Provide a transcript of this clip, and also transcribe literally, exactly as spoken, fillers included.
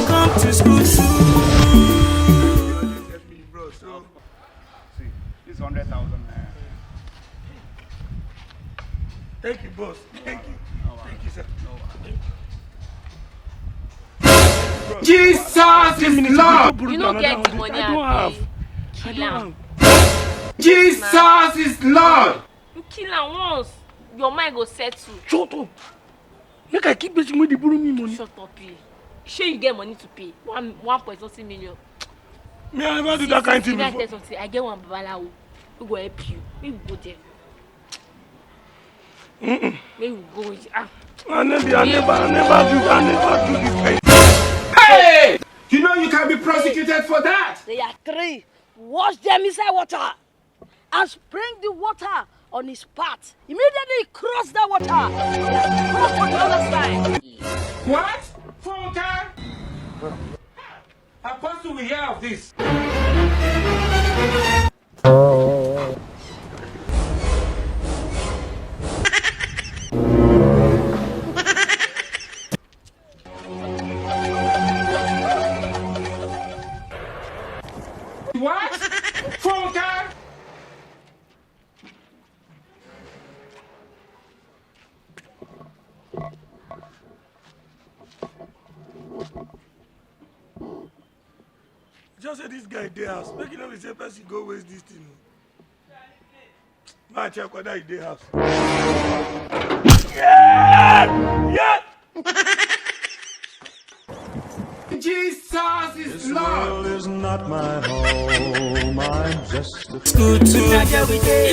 Come to school soon. Bro, so see, this hundred thousand naira. Thank you, boss. Thank you. Thank you, sir. Jesus is Lord. You no get the money, I don't have. Kill am. Jesus is Lord. You kill am once, your mind go settle. Shut up. Make I keep person wey dey borrow me money. Shut up, eh. Shey you get money to pay? One, one point something million. Me, I never do that kind thing before. I get one babalawo who go help you. Make we go there. Make we go. Ah. I never, I never, I never do, I never do this kind. Hey! You know you can be prosecuted for that. They are three. Wash them inside water and sprinkle the water on his path. Immediately he crossed the water. He has crossed to the other side. What? Funke? Apostle, we hear of this. What? Funke? Just say this guy dey house. Make you no be say person go waste this thing. Ma check whether he dey house. Yeah! Yeah! Jesus is Lord. Is not my home. I'm just a school to